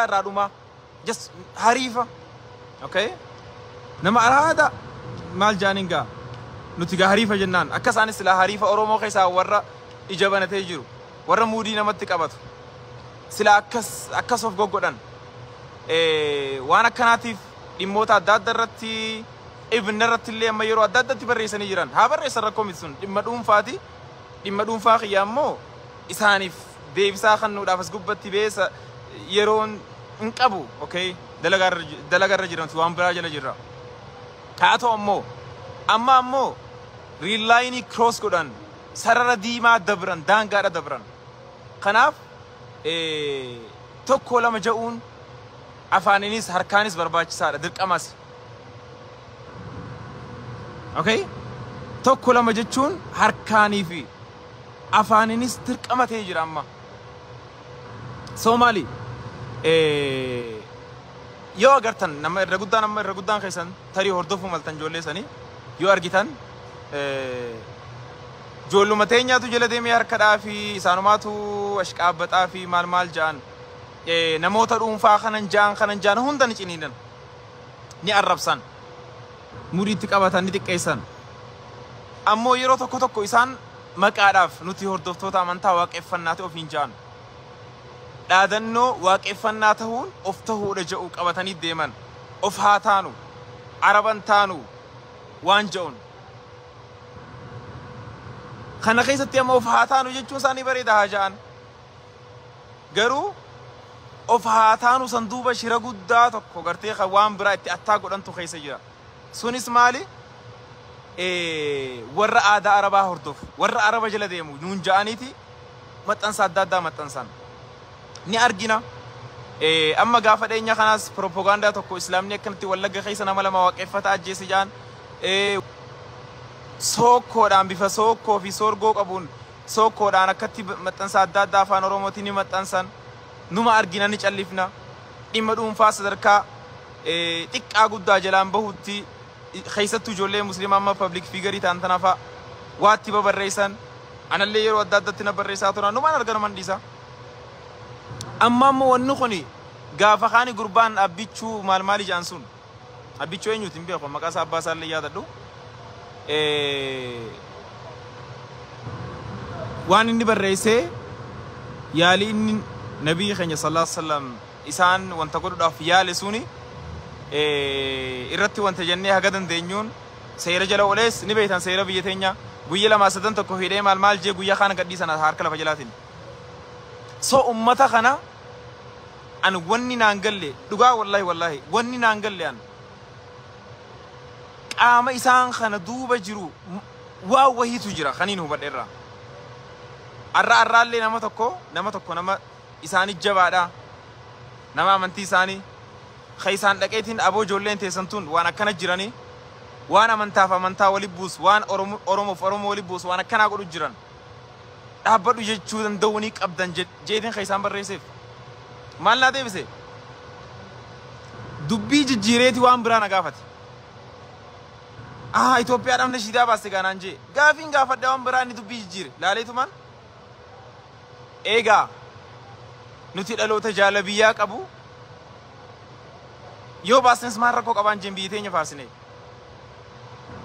irraa dhumaa just hariifa. Okay? Nama araada maal jaaniin gaa nuti gaa hariifa jennaan akka isaanis silaa hariifa Oromoo keessaa warra ija banatee jiru warra muudii namatti qabatu silaa akkas akkas of goggodhan waan akkanaatiif dhimmoota adda addaa irratti ibna irratti illee amma yeroo adda addaatti barreessanii jiran haa barreessan rakkoo miti sun dhimma dhuunfaati dhimma dhuunfaa kiyya ammoo isaaniif deebisaa kennuudhaaf as gubbatti beesa yeroon hin qabu. Okay, dalagaa irra jiran waan biraa jala jirra. Haa ta'u ammoo amma ammoo red line cross godhan, sarara diimaa dabran, daangaadha dabran. Kanaaf tokko lama ja'uun afaaninis harkaanis barbaachisaadha, dirqamas. Okay, tokko lama jechuun harkaanii fi afaaninis dirqama ta'ee jira amma. Soomaali yoo agartan nama irra guddaan amma irra guddaan keessan tarii hordofuu maltan ijoollee sanii yoo argitan ijoolluma teenyaatu jala deemee harkadhaa fi isaanumaatu ashqaabbaxaa fi maal maal ja'an namoota dhuunfaa kanan ja'an hunda ni ciniinan, ni arrabsan, muriitti qabatan, ni xiqqeessan. Ammoo yeroo tokko tokko isaan maqaadhaaf nuti hordoftoota amantaa waaqeffannaati ofiin ja'an dhaadannoo waaqeffannaa ta'uun of ta'uudha jedhu qabatanii deeman. Of haa taanu, araban taanu waan jedhuun kana keessatti amma of haa taanu jechuun isaanii bareeda haa ja'an, garuu of haa taanu san duuba shira guddaa tokko gartee kan waan biraa itti attaa godhantu keessa jira. Sunis maali? Warra aadaa arabaa hordofu, warra araba jala deemu nuun ja'aniiti maxxansa adda addaa maxxansan ni argina. Amma gaafa dhiyeenya kanaas propagaandaa tokko islaamni akkanatti Wallagga keessa nama lama waaqeffata ajjeese ja'an sookkoodhaan bifa sookkoo fi soorgoo qabuun sookkoodhaan akkatti maxxansa adda addaa afaan Oromootiin ni maxxansan. Numa argina, ni callifna. Dhimma dhuunfaa sadarkaa xiqqaa guddaa jalaan bahutti keessattuu ijoollee musliimaa amma public figure ta'an tana fa'a waatti babarreessan anallee yeroo adda addaatti na barreessaa turan numaan arganuman dhiisa. Amma ammoo wanni kuni gaafa kaani gurbaan Abbichuu maal maali jedhan sun, Abbichuu eenyuti hin beeku, maqaa isaa abbaa isaallee yaadadhu. Waan inni barreessee yaalii inni nabii keenya sallallahu alaihi wasallam isaan wanta godhuudhaaf yaale suni irratti wanta jennee haga dandeenyuun seera jala oolees ni beektan. Seera biyya teenya guyya lamaa sadan tokko hidhee maal maal jee guyyaa kana gadhiisan harka lafa jalaatiin. So ummata kana an wanni naan galle dhugaa wallahi wallahi wanni naan galle an qaama isaan kana duuba jiru waa wahiitu jira kaniin hubadhe irraa. Arra arraallee nama tokko nama isaanii jabaadha, nama amantii isaanii ka isaan dhaqeetiin aboo ijoolleen teessan tun waan akkana jiranii waan amantaaf amantaa wali buusu, waan Oromoof Oromoo wali buusu, waan akkanaa godhu jiran dhaabbadhu jechuu danda'uu ni qabdan jeetiin ka isaan barreesseef. Maal naa deebise? Dubbii jijjiireeti waan biraa na gaafate. Ah, Itoophiyaadhaaf nashiidaa baaste gaanaan jee. Gaafiin gaafadhe waan biraa, inni dubbii jijjiire. Laaleetumaan eegaa nuti dhaloota jaalabiyyaa qabu yoo baasnes maal rakkoo qabaan jeen, biyya teenya faarsine.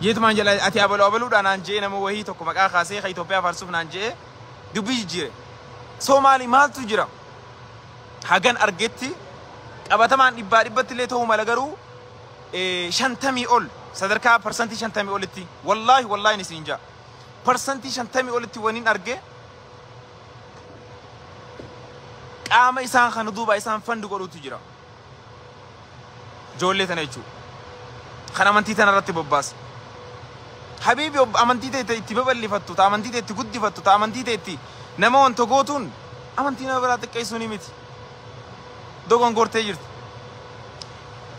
Jeetumaan jala ati abaluu abaluudhaan naan jee, nama wahii tokko maqaa kaasee ka Itoophiyaa faarsuuf naan jee dubbii jijjiire. Soomaalii maaltu jira? Hagan argetti qabatamaan dhibbaa dhibbatti illee ta'uu mala, garuu 50 ol, sadarkaa 50% olitti, wallaahi wallaahi isin jaa, 50% olitti waniin arge qaama isaan kana duuba isaan fund godhutu jira. Ijoollee tana jechuudha. Kan amantii tana irratti bobbaasa. Habiibi, amantii ta'e itti babal'ifattu, ta amantii ta'e itti guddifattu, ta amantii ta'e itti nama wanta gootuun amantii nama biraa xiqqeessuu ni miti. Dogongortee jirti.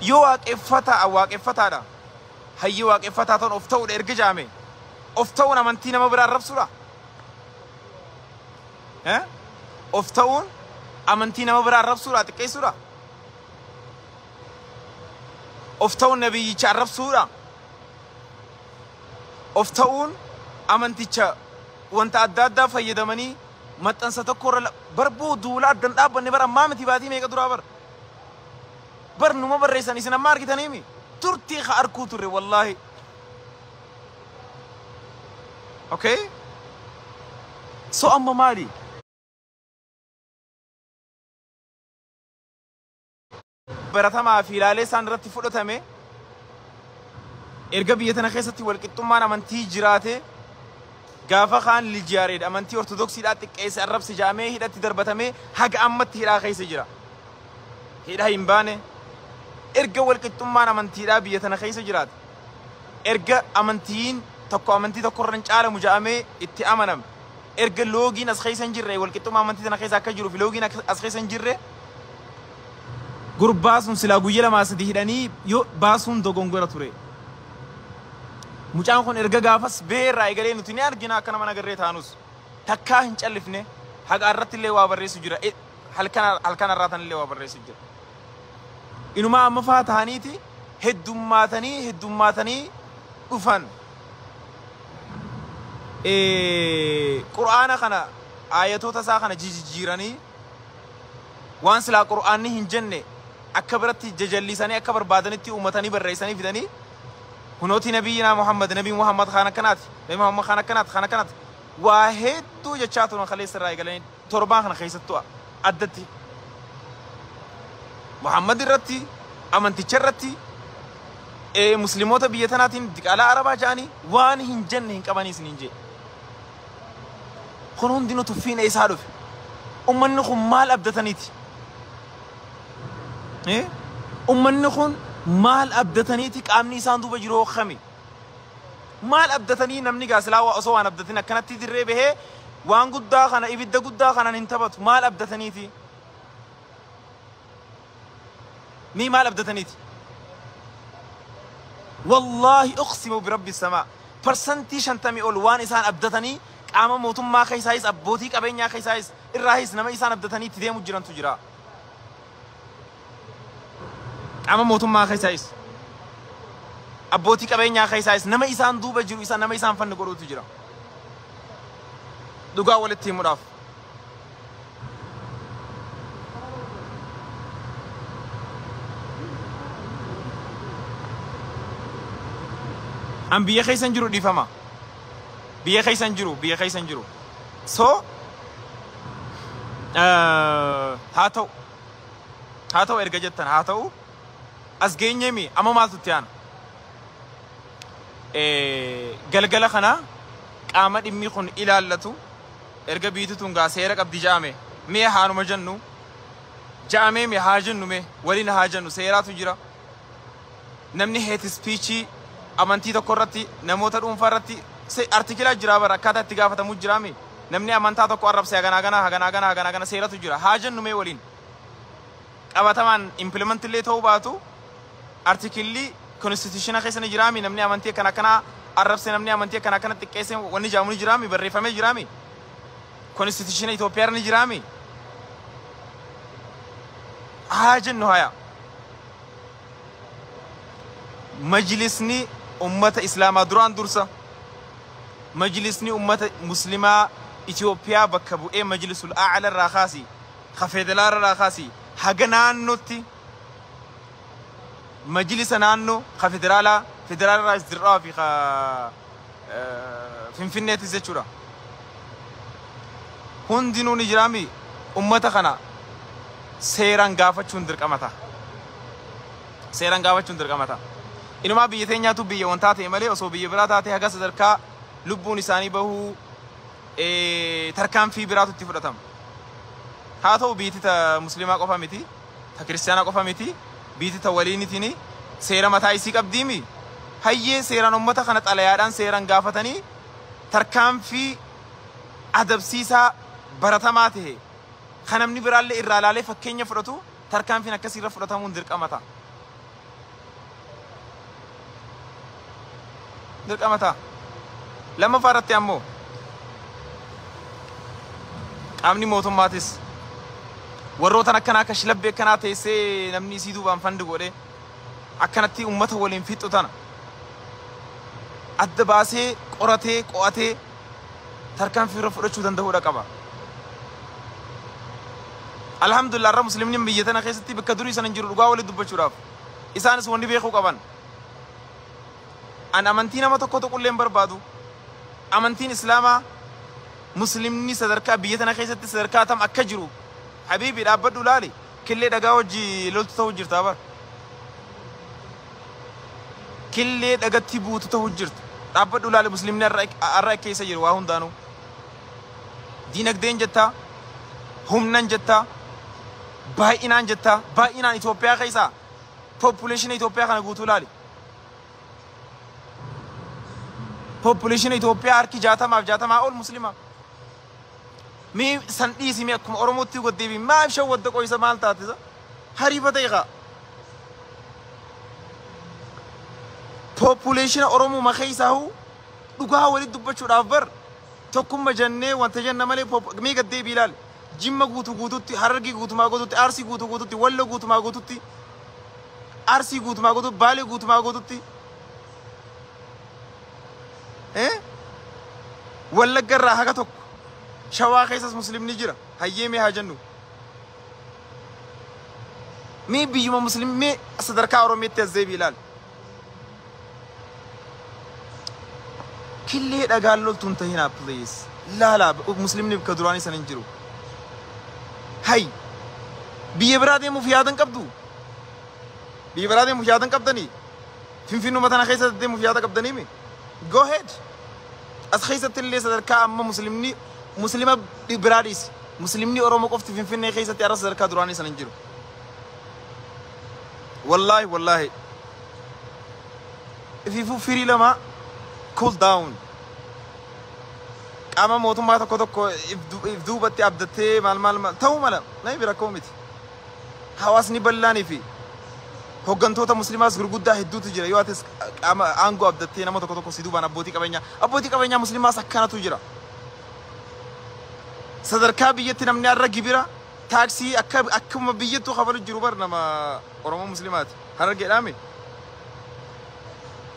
Yoo waaqeffataa waaqeffataadha. Hayyi waaqeffataa ta'uun of ta'uudha erga jaame. Of ta'uun amantii nama biraa arrabsuudha. Of ta'uun amantii nama biraa arrabsuudha, xiqqeessuudha. Of ta'uun nabiyyicha arrabsuudha. Of ta'uun amanticha wanta adda addaa fayyadamanii maxxansa tokko irra barbuu duula addan dhaabbanne bara ammaa miti, baatii meeqa duraa bara. Bar numa barreessan isin amma argitaniimi turtii ka arkuu turre wallaahi. Okay? So amma maali? Baratamaa fi ilaalee isaan irratti fudhatame erga biyya tana keessatti walqixxummaan amantii jiraate gaafa kaan lijiyaareedha amantii ortodoksiidhaa xiqqeesse arrabse jaamee hidhatti darbatamee haga ammatti hidhaa keessa jira. Hidhaa hin baane erga walqixxummaan amantiidhaa biyya tana keessa jiraate erga amantiin tokko amantii tokko irra hin caalamu jaamee itti amaname erga loogiin as keessa hin jirre walqixxummaa amantii tana keessa akka jiruuf loogiin as keessa hin jirre gurbaa sun silaa guyya lamaa sadi hidhanii yoo baasuun dogongora ture. Mucaan kun erga gaafas beerraa eegalee nuti ni argina akka nama nagarree taanus takkaa hin callifne haqa irratti illee waa barreessu jira halkan irraa illee waa barreessu jira. Inumaa amma faa ta'aniiti heddummaatanii dhufan. Qur'aana kana ayatoota isaa kana jijjiiranii waan silaa qur'aanni hin jenne akka biratti jajallisanii akka barbaadanitti uummatanii barreessanii fidanii hunooti nabiyyinaa Muhammad nabii Muhammad kaan akkanaati nabii Muhammad kaan akkanaati kaan akkanaati waa hedduu jechaa turan kaleessa irraa eegalanii torbaan kana keessattuu addatti Muhammad irratti amanticha irratti musliimoota biyya tanaatiin diqaalaa arabaa ja'anii waan hin jenne hin qabanii isiniin jee. Kun hundinuu tuffiin eessaa dhufe? Ummanni kun maal abdataniiti? Ummanni kun maal abdataniiti qaamni isaan duuba jiru kami? Maal abdatanii namni gaasilaa osoo waan abdatin akkanatti dirree bahee waan guddaa kana ibidda guddaa kanaan hin taphatu maal abdataniiti? Ni maal abdataniiti? Wallaahi uqsimu birabbi samaa 50% ol waan isaan abdatanii qaama mootummaa keessaayis abbootii qabeenyaa keessaayis irraayis nama isaan abdatanii itti deemu jirantu jira. Qaama mootummaa keessaayis abbootii qabeenyaa keessaayis nama isaan duuba jiru isa nama isaan fanni godhutu jira. Dhugaa walitti himuudhaaf. An biyya keessan jiru dhiifama. Biyya keessan jiru biyya keessan jiru. So haa ta'u erga jettan haa ta'u as geenyeemi amma maaltu itti aana? Galgala kana qaama dhimmi kun ilaallatu erga biitu tun gaa seera qabdi ja'ame mee haanuma jennu ja'amee mee haa jennu mee waliin haa jennu seeraatu jira. Namni hate speechii amantii tokko irratti namoota dhuunfaa irratti artikilaa jira bara akkaataa itti gaafatamu jiraame namni amantaa tokko arrabse haganaa ganaa haganaa ganaa haganaa ganaa seeratu jira haa jennu mee waliin qabatamaan implement illee ta'uu baatu artikilli konstitushina keessa ni jiraami namni amantii akkana akkanaa arrabse namni amantii akkana akkana xiqqeesse wanni jaamu ni jiraami barreeffamee jiraami konstitushina Itoophiyaa ni jiraami haa jennu haya majlisni ummata islaamaa duraan dursa majlisni ummata muslimaa Itoophiyaa bakka bu'ee majlisul a'la irraa kaasi ka federaala irraa kaasi haga naannootti majlisa naannoo ka federaalaa federaala irraa dirraa fi ka finfinneetis jechuudha. Hundinuu ni jiraami ummata kana seeraan gaafachuun dirqama ta'a. Seeraan gaafachuun dirqama ta'a. Inumaa biyya teenyaatu biyya wantaa ta'e malee osoo biyya biraa taate haga sadarkaa lubbuun isaanii bahuu tarkaanfii biraatu itti fudhatama. Haa ta'u biyyi ta musliimaa qofa miti, ta kiristaanaa qofa miti, biyyi ta waliinitiin seera mataa isii qabdiimi. Hayyee seeraan uummata kana xalayaadhaan seeraan gaafatanii tarkaanfii adabsiisaa baratamaa ta'e kan namni biraallee irraa ilaalee fakkeenya fudhatu tarkaanfiin akkasiirra fudhatamuun dirqama ta'a. Dirqama ta'a. Lammaffaa irratti ammoo qaamni mootummaatis warrootan akkanaa akka shilabbee akkanaa teessee namni isii duubaan fandi godhee akkanatti uummata waliin fixu tana adda baasee qoratee qo'atee tarkaanfii irra fudhachuu danda'uudha qaba. Alhamdulillah irra muslimni biyya tana keessatti bakka durii sana hin jiru dhugaa walitti dubbachuudhaaf. Isaanis wanni beekuu qaban. An amantii nama tokko tokkollee hin barbaadu. Amantiin Islaamaa muslimni sadarkaa biyya tana keessatti sadarkaa tam akka jiru habiibi dhaabbadhu laali. Killee dhagaa wajji loltu ta'uu jirta bar. Killee dhagatti buutu ta'uu jirta. Dhaabbadhu laali muslimni har'a keessa jiru waa hundaanuu. Diinagdeen jettaa, humnan jettaa, baay'inaan jettaa, baay'inaan Itoophiyaa keessaa population Itoophiyaa kana guutuu laali. Population Itoophiyaa harki 60 fi 60 ol muslima. Mee san dhiisi mee akkuma Oromootti goddeebi maaf shawwadda qoysa maal taatisa? Hariifa ta'e kaa. Population Oromoo keessaa huu dhugaa walitti dubbachuudhaaf bar tokkumma jennee wanta jenna malee mee gaddeebii ilaali. Jimma guutuu guututti, Harargee guutumaa guututti, Arsii guutuu guututti, Wallo guutumaa guututti, Arsii guutumaa guututti, Baalee guutumaa guututti. Wallagga irraa haga tokko Shawaa keessas muslimni jira. Hayyee mee haa jennu. Mee biyyuma muslim mee sadarkaa Oromiyaatti as deebii ilaali. Killee dhagaan loltuun tahinaa please. Laala muslimni bakka duraanii sana hin jiru. Hay biyya biraa deemuuf yaadan qabdu. Biyya biraa deemuuf yaadan qabdanii. Finfinnuma tana keessa deemuuf yaada qabdanii mi? Go ahead. As keessatti illee sadarkaa amma muslimni muslima biraa dhiisi. Muslimni Oromoo qofti Finfinnee keessatti har'a sadarkaa duraanii sana hin jiru. Wallaahi wallaahi. Ifiifuu firii lama cool down. Qaama mootummaa tokko tokko if duubatti abdattee maal maal maal ta'uu mala namni bira rakkoo miti. Hawaasni bal'aanii fi hooggantoota musliimaas gurguddaa hedduutu jira. Yoo atis qaama aangoo abdattee nama tokko tokko si duubaan abbootii qabeenyaa musliimaas akkanatu jira. Sadarkaa biyyatti namni har'a gibira taaksii akka akkuma biyyattuu kafalu jiru bar nama Oromoo musliimaati. Harargeedhaami.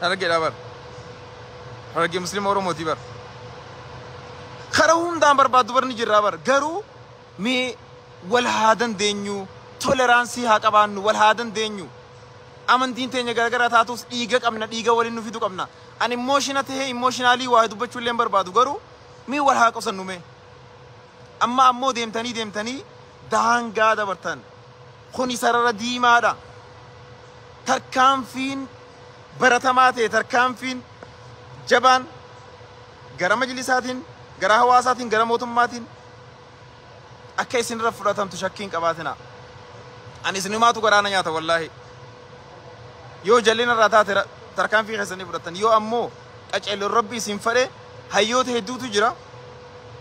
Harargeedhaa bar. Harargee musliima Oromooti bar. Karaa hundaan barbaaddu bar ni jirraa bar. Garuu mee wal haa dandeenyu, tolerance haa qabaannu, wal haa dandeenyu. Amantiin teenya garagara taatus dhiiga qabna, dhiiga waliin nu fidu qabna. Ani emotional tahee emotionally waa dubbachuu illee hin barbaadu garuu mee wal haa qosannu mee. Amma ammoo deemtanii deemtanii daangaa dabartan. Kuni sarara diimaadha. Tarkaanfiin baratamaa ta'e tarkaanfiin jabaan gara majlisaatiin, gara hawaasaatiin, gara mootummaatiin akka isinirra fudhatamtu shakkii hin qabaatina. Ani isinumaatu garaana nyaata wallaahi. Yoo jallina irraa taate tarkaanfii keessanii fudhattan yoo ammoo qaceelloon rabbi isin fedhe hayyoota hedduutu jira.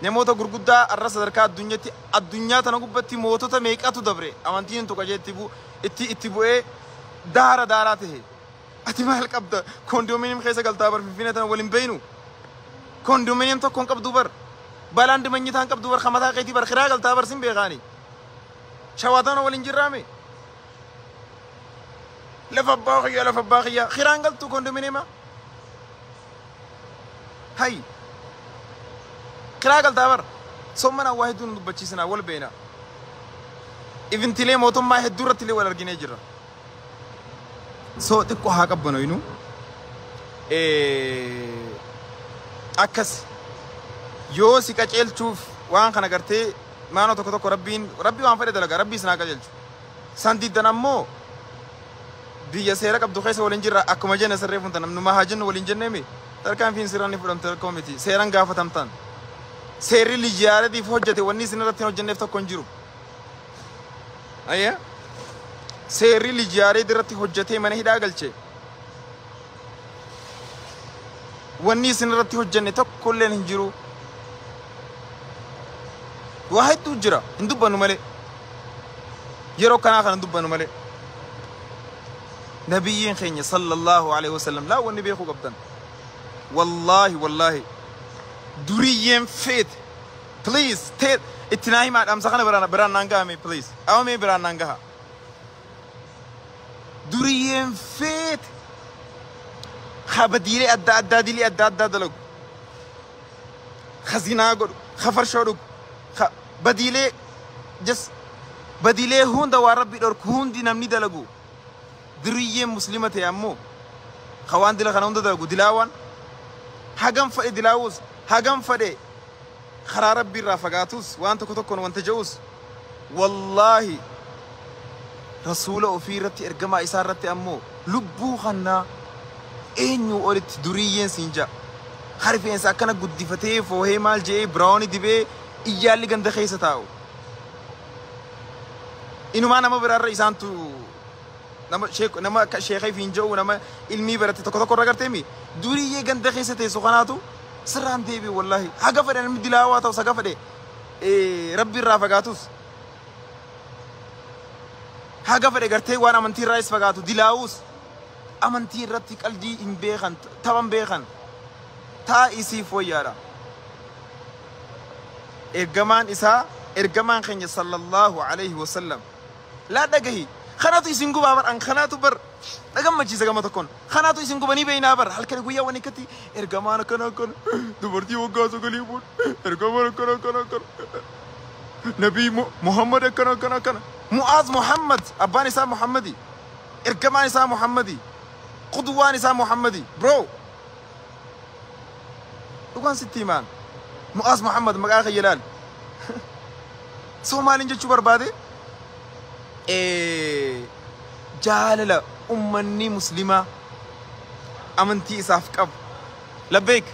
Namoota gurguddaa har'a sadarkaa addunyaatti addunyaa tana gubbatti mootota meeqatu dabre amantiin tuqa jee itti bu'ee daara daaraa tahe. Ati maal qabda? Condominium keessa galtaa bar Finfinnee tana waliin beeynu. Condominium tokko hin qabdu bar. Balaan dimanyitaa hin qabdu bar kamataa keetii bar kiraa galtaa bar sin beekaani. Shawaa tana waliin jirraame. Lafa abbaa kiyyaa lafa abbaa kiyyaa kiraan galtu condominiuma. Hay. Kiraa galtaa bar. Sommanaa waa hedduu nu dubbachiisinaa wal beena. Eventilee mootummaa hedduu irratti illee wal arginee jirra. So xiqqoo haa qabbanu inu. Akkas yoo si qaceelchuuf waan kana gartee maanoo tokko tokko rabbiin rabbi waan fedhe dalaga rabbi isin haa qajeelchu. San diddan ammoo biyya seera qabdu keessa waliin jirra akkuma jenne sirree funta namnummaa haa jennu waliin jenneemi tarkaanfiin siraan ni fudhamte rakkoo miti seeran gaafatamtan. Seerri lijiyaaratiif hojjete wanni isin irratti hin hojjenneef tokko hin jiru. Ayya seerri lijiyaareet irratti hojjetee mana hidhaa galche. Wanni isin irratti hojjenne tokko illee hin jiru. Waa hedduu jira hin dubbannu malee. Yeroo kanaa kana hin dubbannu malee. Nabiyyiin keenya sallallahu alaihi wasallam laa wanni beekuu qabdan. Wallaahi wallaahi duriyyeen feete please tee itti naa himaa dhaamsa kana biraan biraan naan gahame please awamee biraan naan gaha. Duriyyeen feete kabadiilee adda addaa dilii adda addaa dalagu. Ka zinaa godhu, ka farshoo dhugu, ka badiilee just Badilee hunda waan Rabbi dhorku hundi namni dalagu. Duriyyeen muslima ta'e ammoo ka waan dila kana hunda dalagu dilaawaan hagam fedhe dilaawus, hagam fedhe karaa Rabbi irraa fagaatus, waan tokko tokkoon wanta je'us, wallaahi rasuula ofii irratti, ergamaa isaa irratti ammoo lubbuu kannaa eenyu olitti duriyyeen siin ja'a. Rifeensa akkana guddifatee foohee maal je'ee biraawuni dibee iyyaalli ganda keessa taa'u. Inumaa nama biraarra isaantu nama sheek nama akka sheekee fi hin jedhu, nama ilmii barate tokko tokko irra garteemi duriyyee ganda keessa teessu kanaatu sirraan deebi'u. Wallaahi haga fedhe namni dilaawaa ta'us, haga fedhe Rabbi irraa fagaatus, haga fedhe gartee waan amantii irraa is fagaatu dilaawus, amantii irratti qaldii hin beekan, taphan beekan, taa isiif wayyaadha. Ergamaan isaa, ergamaan keenya sallallahu alaihi wasallam laa dhagahi. Kanaatu isin gubaa bar, an kanaatu bar na gammachiisa gama tokkoon. Kanaatu isin gubanii beeynaa bar, halkan guyyaa wani akkatti ergamaan akkana akkana dubartii waggaa 9 booda ergamaan akkana akkana akkana Nabii Muhammad akkana akkana akkana. Mu'aaz Muhammad, abbaan isaa Muhammadi, ergamaan isaa Muhammadi, qudwaan isaa Muhammadi. Bro, dhugaan sitti himaan, Mu'aaz Muhammad maqaa kiyya ilaali. So maaliin jechuu barbaade, jaalala ummanni muslimaa amantii isaaf qabu. Labbeek.